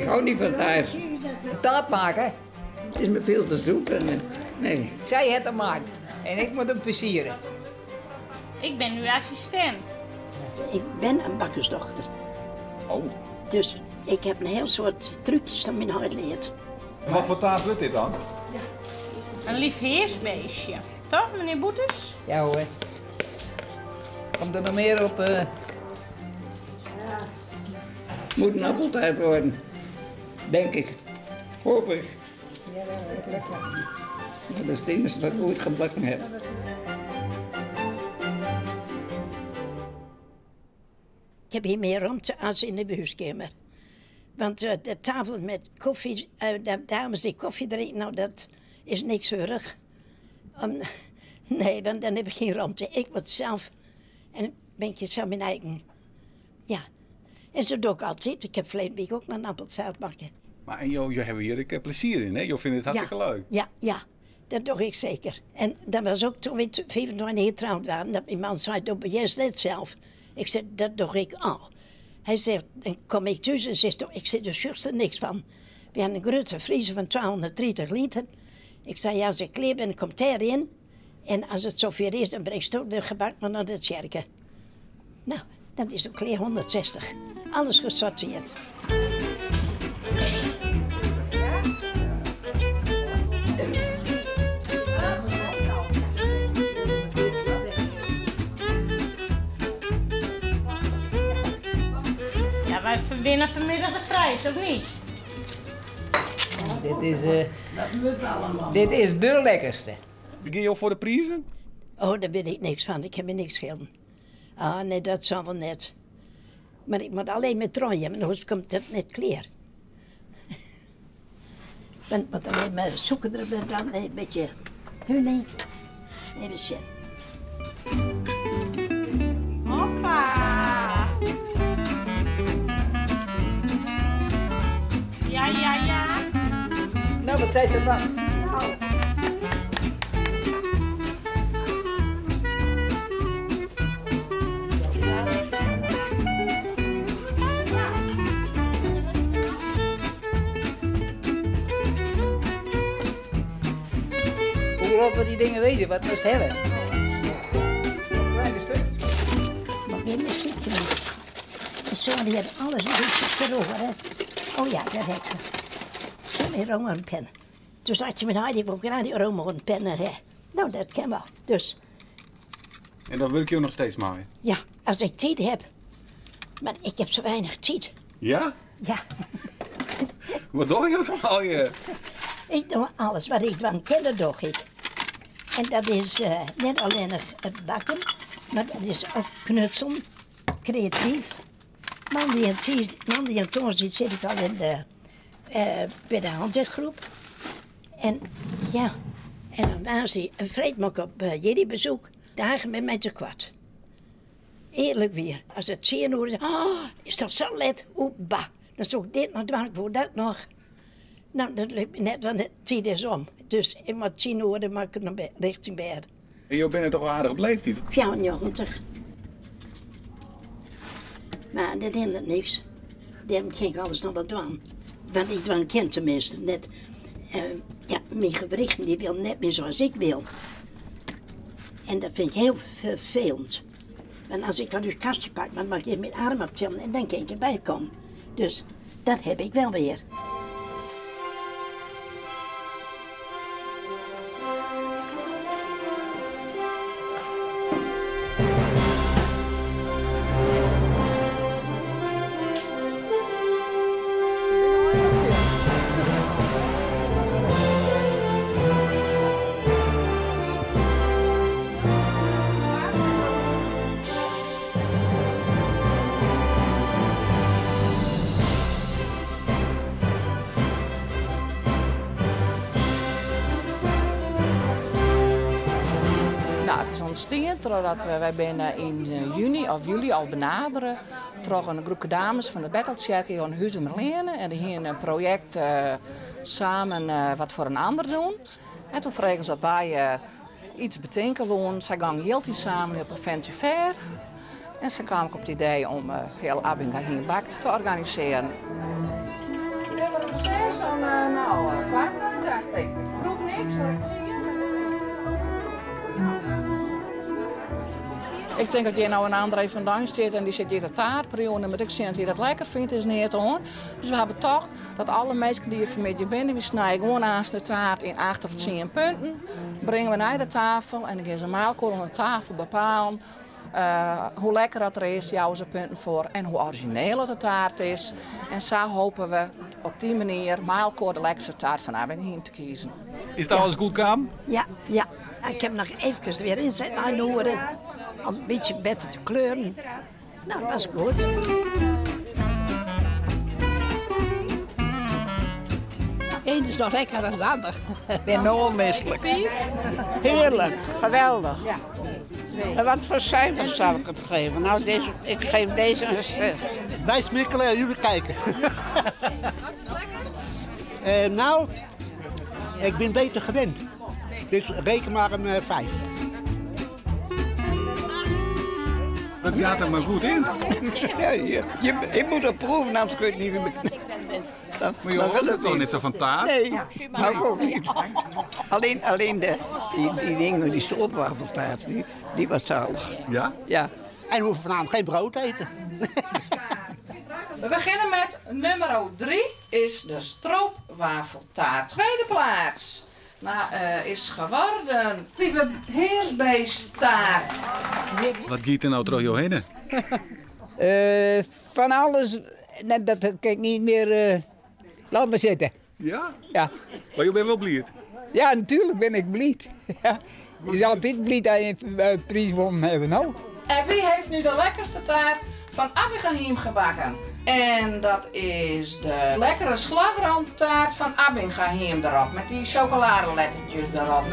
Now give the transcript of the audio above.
Ik hou niet van taart. Taart maken? Het is me veel te zoet en, eh, nee. Zij het hem maakt en ik moet hem versieren. Ik ben uw assistent. Ik ben een bakkersdochter. Oh. Dus ik heb een heel soort trucjes van mijn hart geleerd. Wat voor taart wordt dit dan? Een liefheersbeestje. Toch, meneer Boetes? Ja hoor. Komt er nog meer op? eh? Moet een appeltaart worden. Denk ik. Hoop ik. Dat is het enige wat ik ooit gebakken heb. Ik heb hier meer ruimte als in de huiskamer. Want eh, de tafel met koffie, eh, de dames die koffie drinken, nou dat is niks heurig. Om, nee, want dan heb ik geen ruimte. Ik word zelf, en ben ik zelf mijn eigen. Ja. En zo doe ik altijd. Ik heb verleden week ook een appeltaart bakken. Maar en joh, je hebt hier ik plezier in, hè? Je vindt het hartstikke ja. leuk. Ja, ja, dat doe ik zeker. En dat was ook toen we 25 getrouwd waren, dat mijn man zei, doe jij net zelf. Ik zei, dat doe ik al. Hij zegt, dan kom ik thuis en zegt, ik zit er juist er niks van. We hadden een grote vriezer van 230 liter. Ik zei, ja, als ik klaar ben, komt hij erin. En als het zover is, dan breng ik ook de gebak maar naar de kerken. Nou, dat is ook klaar 160. Alles gesorteerd. Ja, wij winnen vanmiddag de prijs, of niet? Dit is, eh, dit is de lekkerste. Ga je voor de prijzen? Oh, daar weet ik niks van. Ik heb me niks schelen. Ah, nee, dat zal wel net. Maar ik moet alleen met trooien, want anders komt het net kleer. Dan moet alleen maar zoeken erbij dan een beetje honing. Even zien. Hoppa! Ja, ja, ja. Nou, wat zei ze ervan? Hoe groot wat die dingen wezen, wat moest hebben? Kleine stukjes. Maar geen muziekje meer. En zo, die heeft alles een beetje verloren. hè. Oh ja, dat heb ik. Zo'n romerpen. Toen zat je met haar, die wil graag die romerpennen hè. Nou, dat kan wel. Dus En dan werk je nog steeds maar. ja, als ik tijd heb. Maar ik heb zo weinig tijd. Ja? Ja, Wat doe je dan al je? ik doe alles wat ik van ken, dat doe ik. En dat is eh, niet alleen het bakken, maar dat is ook knutselen, creatief. Maandag en, tues- maandag en torsdag zit ik al in de, eh, bij de handwerkgroep. En ja, en dan was hij een vrijdag op uh, jullie bezoek. Dagen met mij te kwart. Eerlijk weer. Als het 10 uur is, oh, is dat zo let? Oeh, bah. Dan zoek ik dit nog, dan voor dat nog. Nou, dat lukt me net, want het tijd is om. Dus ik moet 10 uur, dan maak ik naar bed- richting bed. En je bent toch wel aardig op leeftijd? 94. Maar dat hindert niks. Daarom ging ik alles nog wat doen. Want ik doen kind tenminste. Net, eh, ja, mijn gewrichten die wil net meer zoals ik wil. En dat vind ik heel vervelend. Want als ik van uw kastje pak, dan mag ik even mijn arm optillen en dan kan ik erbij komen. Dus dat heb ik wel weer. Nou, het is ontstaan doordat we, wij binnen in eh, juni of juli al benaderen. Troch een groepje dames van de Betheltsjerke hier in Huizen Merlene. En die hier een project eh, samen eh, wat voor een ander doen. En toen vroegen ze dat wij eh, iets bedenken woon. Zij gingen heel die samen op een fancy fair. En ze kwamen op het idee om eh, heel Abbinga hier bakt te organiseren. Zes om, nou, kwart nei, dacht ik. Ik proef niks, mar ik zie het. Ik tink dat hjir no in André van Duin stiet en dy sit hjir te taartpriuwen. Dan moat ik sjen dat hy dat lekker fynt, is neat oan. Dus we ha betocht dat alle minsken dy't hjir fanmiddei binne, wy snije gewoan aanst de taart yn acht of tsien punten, bringe we nei de tafel en dan gean se mei elkoar oan de tafel bepalen hoe lekker dat er is, jouwe se punten foar en hoe orizjineel oft de taart is. En sa hope we op dy manier mei elkoar de lekkerste taart fan Abbingahiem te kiezen. Is it alles goed kaam? Ja, ja. Ik ha noch efkes wer ynset nei in oere om in bytsje better te kleuren. No, dat is goed. Eén is nog lekkerder dan de ander. Ik ben no mislik. Heerlijk, geweldig. En wat voor cijfers zou ik het geven? Nou, deze, ik geef deze een 6. Wij smikkelen en jullie kijken. Nou, ik ben beter gewend. Dus reken maar een 5. Dat gaat er maar goed in. Ja, je moet het proeven, anders kun je het niet meer. Dan, Maar je dan houdt wil het toch niet. niet zo van taart? Nee, maar ook niet. Alleen die dingen, die stroopwafeltaart, die was zalig. Ja? Ja. En we hoeven vanavond geen brood te eten. We beginnen met nummer 3 is de stroopwafeltaart. Tweede plaats is geworden Lieve Heersbeesttaart. Wat giet er nou terug jou heen? Van alles, nee, dat kan ik niet meer. Laat maar zitten. Ja? Ja. Maar je bent wel blij? Ja, natuurlijk ben ik blij. Ja. Je is altijd blij dat je een prijs gewonnen hebt, nou. En wie heeft nu de lekkerste taart van Abbingahiem gebakken? En dat is de lekkere slagroomtaart van Abbingahiem erop, met die chocoladelettertjes erop.